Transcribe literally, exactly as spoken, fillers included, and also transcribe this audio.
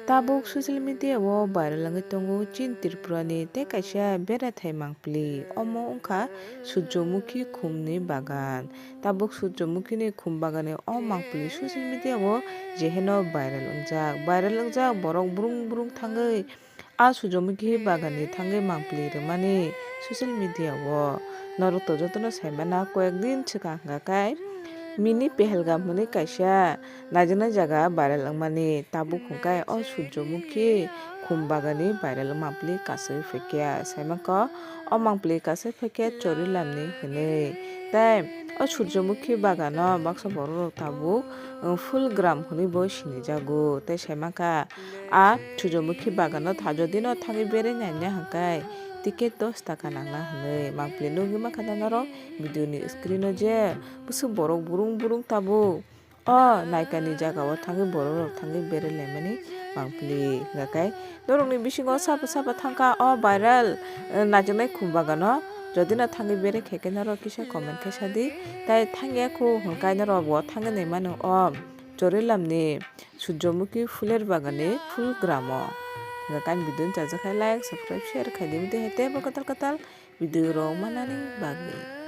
Tabuk social media o viral wngwi tongo chini Tripura ni tei kaisa berathai mangpili, omo wngkha Surjomukhi khum ni bagan. Tabuk Surjomukhi ni khum bagan ni o mangpili social media o jeheno viral wngjak. Viral wngjak, borok brung brung thangwi a Surjomukhi bagan ni thangwi mangpili rwmani social media o. Norok to jotono saimana, koyek din swkang hwnkha khe mini Pahalgam hwnwi kaisa naijaknai jaga viral wngmani. Tabuk hwnkhe o Surjomukhi khum bagan ni viral mangpili kasui phaikha, saimankha o mangpili kasui phaikha Chorilamni hwnwi. Tei o Surjomukhi bagano baksa borok rok tabuk, uh, full gram hwnwi bo sinijago. Tei saimankha a Surjomukhi bagano thajo dino thangwi berwi naina hwnkhe ticket dos taka nangna hwnwi. Mangpili nugwi mankha da norok video ni screen o je bwswk borok burung burung tabuk. O naikani jaga o thangwi borok rok thangwi berwi laimani mangpili hwnkha khe norokni bisingo sabo sabo thangkha o viral, eh, naijaknai khum bagano. Jodi no thangwi berwi khe khe norok kisa comment khe sadi, tei thangya khu hwnkhe norok bo thangwi naimano o Chorilamni Surjomukhi phuler bagani full gram o. Hwnkha khe ani video no chajak khe like, subscribe, share khai di, tei tebo kwtal kwtal video rok manani bagwi.